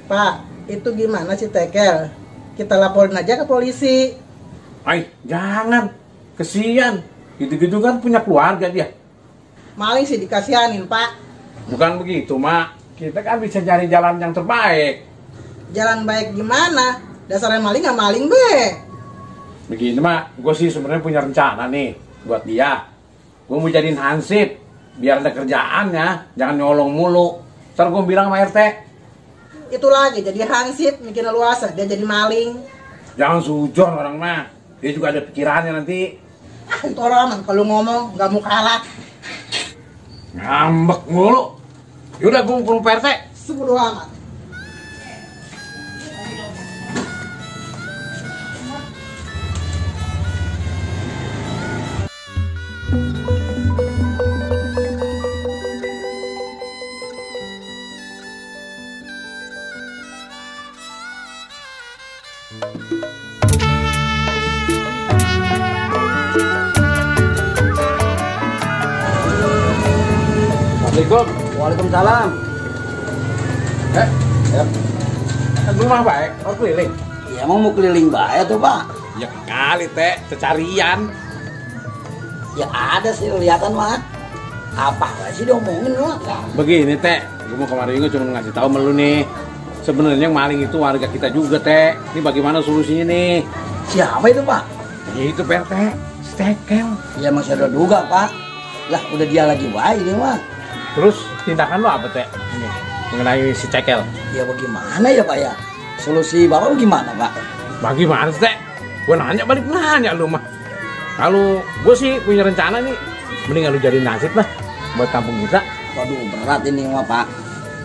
Pak, itu gimana sih Tekel? Kita laporin aja ke polisi. Ay, jangan. Kesian. Gitu-gitu kan punya keluarga dia. Maling sih dikasihanin, Pak. Bukan begitu, Mak. Kita kan bisa cari jalan yang terbaik. Jalan baik gimana? Dasarnya maling nggak maling, be. Begini, Mak. Gue sih sebenarnya punya rencana nih buat dia. Gue mau jadiin hansip. Biar ada kerjaannya. Jangan nyolong mulu. Ntar gue bilang sama RT. Itu lagi jadi hansip, mikir luasa, dia jadi maling. Jangan sujon orang mah. Dia juga ada pikirannya nanti. Itu orang kalau ngomong nggak mau kalah. Ngambek mulu. Yaudah gue ngumpul PRT. Sebodoh amat. Assalamualaikum. Waalaikumsalam. Ya. Rumah baik, orang keliling. Ya emang mau keliling bae tuh Pak? Ya kali teh, cecarian. Ya ada sih kelihatan mah. Apa sih diomongin lu? Begini teh, gue mau kemarin gue cuma ngasih tahu melu nih. Sebenarnya yang maling itu warga kita juga teh. Ini bagaimana solusinya nih? Siapa itu Pak? Itu PRT, Stekel. Ya masih ada duga Pak. Lah udah dia lagi baik ini mah. Terus tindakan lo apa teh? Ini mengenai si Cekel. Ya bagaimana ya Pak ya? Solusi Bapak gimana Pak? Bagaimana teh? Gue nanya balik nanya lu mah. Kalau gue sih punya rencana nih, mendingan lu jadi nasib lah buat kampung kita. Waduh berat ini mah Pak.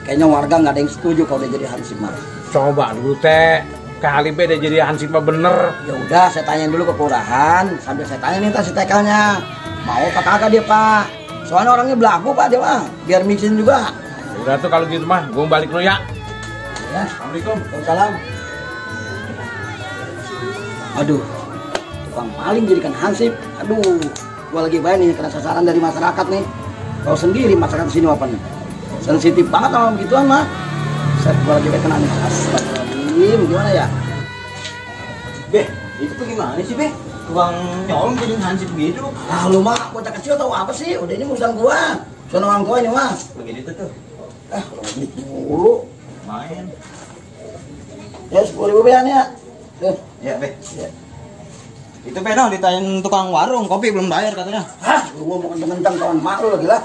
Kayaknya warga nggak ada yang setuju kalau dia jadi hansip mah. Coba dulu teh, kali beda jadi hansip mah bener. Ya udah saya tanyain dulu ke kelurahan sambil saya tanya nih si Tekelnya. Mau apa kagak dia Pak? Soalnya orangnya belagu Pak dia mah. Biar mixin juga. Udah tuh kalau gitu mah, gue balik dulu ya. Ya. Assalamualaikum. Waalaikumsalam. Aduh, tukang maling jadikan hansip. Aduh, gua lagi bayar nih kena sasaran dari masyarakat nih. Tahu sendiri masyarakat sini apa nih? Sensitif banget sama begituan mah. Saya gua lagi kena nih. Astagfirullahaladzim, gimana ya? Beh, itu tuh gimana sih, Beh? Tukang nyolong jadi hansip begitu. Ah, lu mah bocah kecil tahu apa sih? Udah ini urusan gua. Soal orang tua ini mah. Begitu tuh. Lu mulu. Main. Ya 10.000 bean ya. Tuh. Ya, Beh. Ya. Itu Beh dong ditanyain tukang warung, kopi belum bayar katanya. Hah, lu ngomong kenceng-kenceng kawan mak lu lagi lah.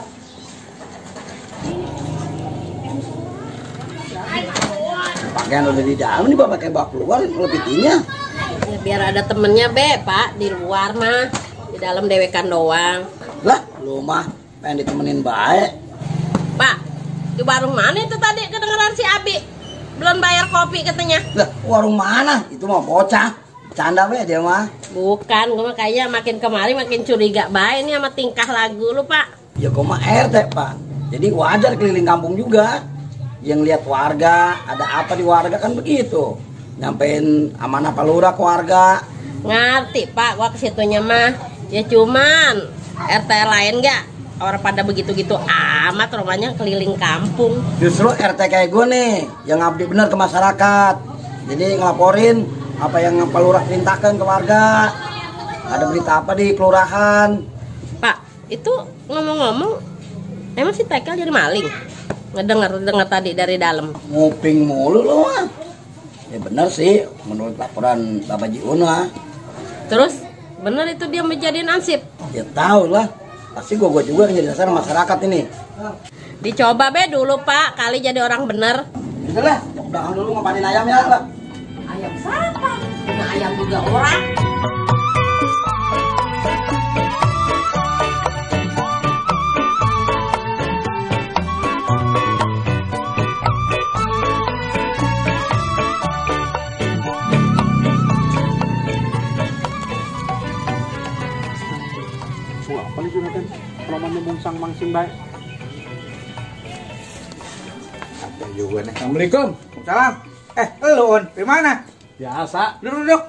Pakaian udah di dalam nih Bapak pakai bak keluar ngelepitinnya. Ya, biar ada temennya be Pak, di luar mah, di dalam dewekan doang. Lah, lu mah pengen ditemenin baik. Pak, di warung mana itu tadi kedengeran si Abi belum bayar kopi katanya? Lah, warung mana? Itu mah bocah. Canda be dia mah. Bukan, gue mah kayaknya makin kemari makin curiga baik nih sama tingkah lagu lu Pak. Ya gua mah RT Pak. Jadi wajar keliling kampung juga. Yang lihat warga, ada apa di warga kan begitu. Nyampein amanah Pak Lurah ke warga. Ngerti Pak, gua kesitunya mah. Ya cuman RT lain nggak orang pada begitu-gitu amat rumahnya keliling kampung. Justru RT kayak gue nih yang ngabdi bener ke masyarakat. Jadi ngelaporin apa yang Pak Lurah perintahkan ke warga. Ada berita apa di kelurahan. Pak, itu ngomong-ngomong emang si Tekel jadi maling? Ngedenger tadi dari dalam. Nguping mulu loh mah. Ya bener sih menurut laporan Bapak Jiun mah. Terus bener itu dia menjadi hansip? Ya tahu lah. Pasti gue juga yang jadi dasar masyarakat ini. Dicoba be dulu Pak, kali jadi orang bener. Bisa lah, belakang dulu ngapain ayam ya lah. Ayam siapa? Punya ayam juga orang. Apa nih Jonathan? Kalau mau mungsang mangsing baik. Ada juga nih. Assalamualaikum. Salam. Lu Un, di mana? Biasa. Duduk.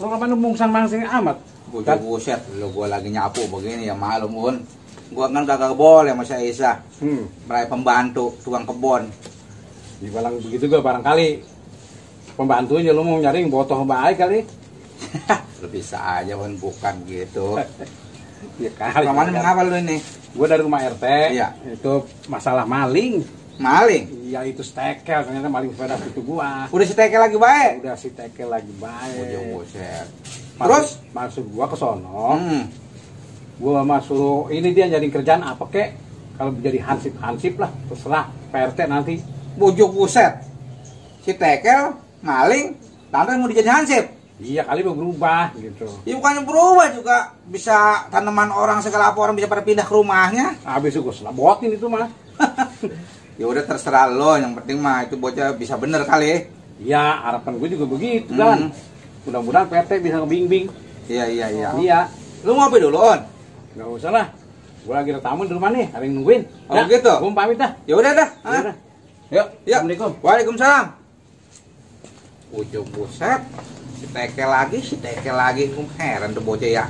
Kalau mana mungsang mangsing amat. Buset, gua lagi nyapu begini ya malum Un. Gua kan kagak boleh sama saya Isa. Berai pembantu tukang kebon. Dibilang begitu gue barangkali pembantunya lu mau nyari yang botoh baik kali. Lu bisa aja kan bukan gitu. Ya kali. Kemana mengapa lu ini? Gue dari rumah RT. Iya. Itu masalah maling. Maling? Ya itu stekel, ternyata maling sepeda itu gua. Udah si tekel lagi baik? Udah si tekel lagi baik. Buset. Terus maksud gua ke sono. Gua masuk ini dia jadi kerjaan apa kek? Kalau jadi hansip lah, terserah PRT nanti. Bujuk buset. Si tekel maling, tante mau dijadi hansip. Iya kali mau berubah gitu. Ya bukannya berubah juga, bisa tanaman orang segala apa orang bisa pada pindah ke rumahnya. Habis itu gua selabotin itu mah. Ya udah terserah lo, yang penting mah itu bocah bisa bener kali. Iya, harapan gue juga begitu kan. Mudah-mudahan PT bisa ngebimbing. Iya. Iya. Lu mau apa dulu, On? Gak usah lah. Gue lagi ada tamu di rumah nih, ada yang nungguin. Oh gitu? Gue pamit dah. Ya udah dah. Yaudah. Yuk. Assalamualaikum. Waalaikumsalam. Ujung buset. Si tekel lagi. Heran tuh bocah ya.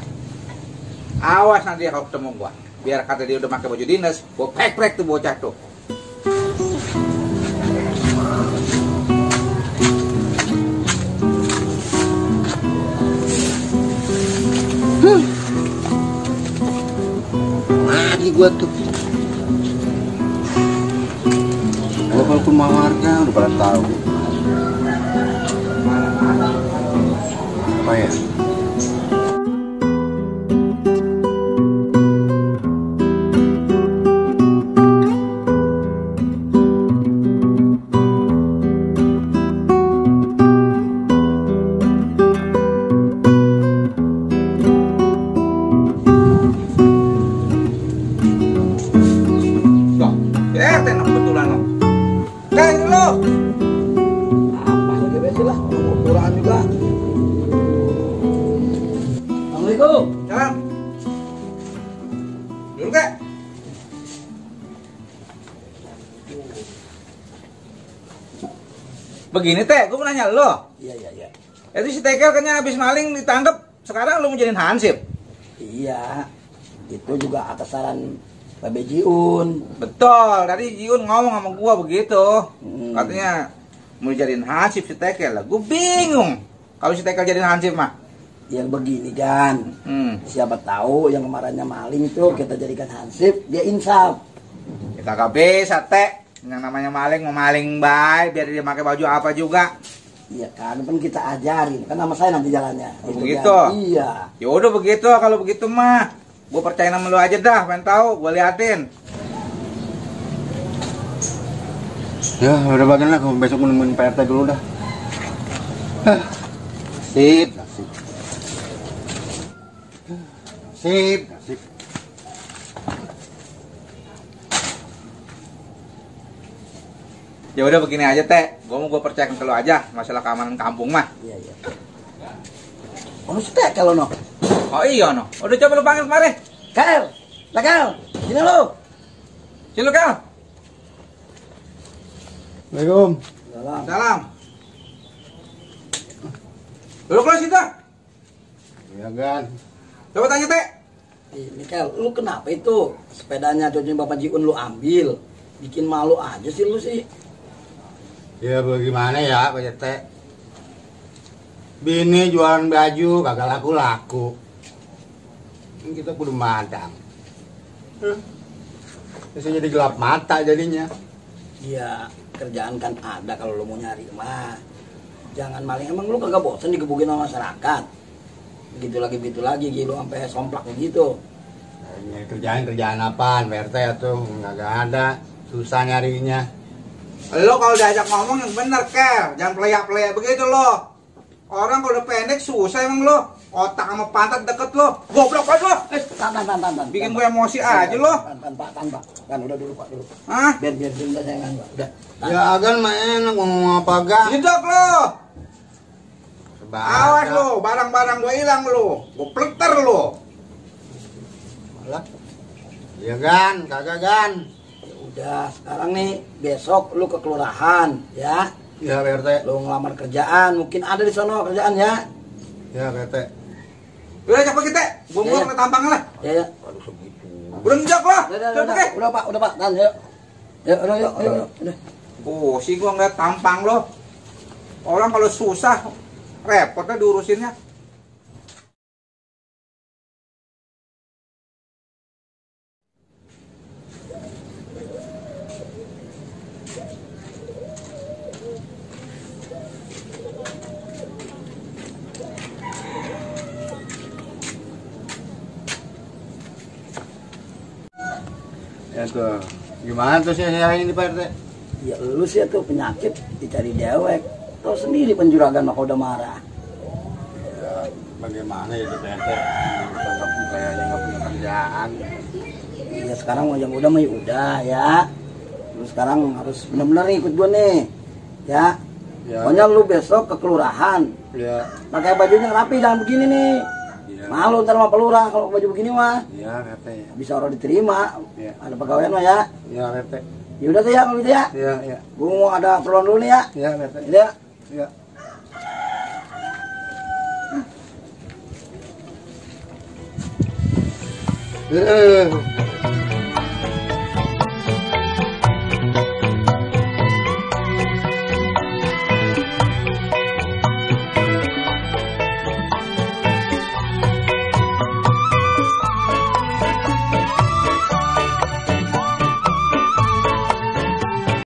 Awas nanti ya kalau ketemu gua. Biar kata dia udah pakai baju dinas, gua prek tuh bocah tuh. Lagi gua tuh. Gua kalau ke rumah warga udah pada tahu. Apa ya? Enak betulan lo. Kayak lo. Apa lagi betul lah, kurang juga. Assalamualaikum. Salam. Dulu kek. Begini teh, gue mau nanya lo. Iya. Itu si tekel kayaknya habis maling ditangkap. Sekarang lo mau jadiin hansip. Iya. Itu juga atas saran Pak Jiun. Betul, tadi Jiun ngomong sama gua begitu. Katanya mau jadiin hansip si tekel lah. Gua bingung kalau si tekel jadiin hansip mah. Yang begini kan, siapa tahu yang kemarinnya maling itu kita jadikan hansip, dia insaf. Kita gak bisa teh. Yang namanya maling mau maling baik, biar dia pakai baju apa juga. Iya kan kita ajarin, kan nama saya nanti jalannya. Oh, Gitu begitu? kan? Iya. Ya udah begitu, kalau begitu mah gua percaya sama lu aja dah, pengen tahu, gua liatin. Ya udah bagian lah, besok nemuin PRT dulu dah. Sip. Ya udah begini aja teh, gua percayakan ke lu aja masalah keamanan kampung mah. Iya. Oh, si Tekel no. Oh iya no, udah coba lu panggil kemari. Kel, sini lu. Sini lu Kel. Assalamualaikum. Salam. Duduk lu situ. Iya kan. Coba tanya teh. Ini Kel, lu kenapa itu sepedanya cucunya Bapak Jiun lu ambil? Bikin malu aja sih lu sih. Ya bagaimana ya Pak Jete? Bini jualan baju kagak laku-laku. Ini kita kudu madang. Bisa jadi gelap mata jadinya. Iya, kerjaan kan ada kalau lu mau nyari mah. Jangan maling, emang lu kagak bosan digebukin sama masyarakat? Begitu lagi gitu sampai somplak begitu. Ini kerjaan apaan Pak RT tuh? Kagak ada. Susah nyarinya. Lo kalau diajak ngomong yang bener Kel, jangan pelaya-pelaya begitu lo. Orang kalau udah pendek susah emang lo. Otak sama pantat deket lo. Goblok banget lo. Tan. Bikin gue emosi aja lo. Tan, Pak. Kan udah dulu Pak dulu. Hah? Biar udah sayangan Pak. Udah. Ya agan mah enak ngomong apa gak? Hidup lo. Sebagai. Awas lo, barang-barang gue hilang lo. Gue pleter lo. Malah. Ya gan, kagak gan. Ya udah, sekarang nih besok lu ke kelurahan ya. Ya Pak RT. Lu ngelamar kerjaan, mungkin ada di sono kerjaan ya. Ya Pak RT. Udah cepet kita. Gue mau ke tampang lah. Ya. Aduh segitu. Udah ngejak lo. Udah Pak, Tan, yuk. Ya, udah. Pusing gua ngeliat tampang lo. Orang kalau susah repotnya diurusinnya. Ya tuh, gimana tuh sih ini Pak RT? Ya lu sih tuh penyakit dicari dewek. Tahu sendiri penjuragan maka udah marah. Ya, bagaimana itu Pak RT? Kayaknya nggak punya kerjaan. Ya sekarang yang udah mah udah ya. Lu sekarang harus benar-benar ikut gua nih. Ya. Ya. Pokoknya lu besok ke kelurahan. Ya, Pakai bajunya rapi jangan begini nih. ya. Malu ntar sama pelurah kalau baju begini mah. Ya RT ya. Bisa orang diterima. Ya. Ada pegawaian mah ya. Ya RT. Yaudah tuh ya kalau gitu ya. Ya, ya. Gua mau ada perluan dulu nih ya. Ya RT. Ya. Ya.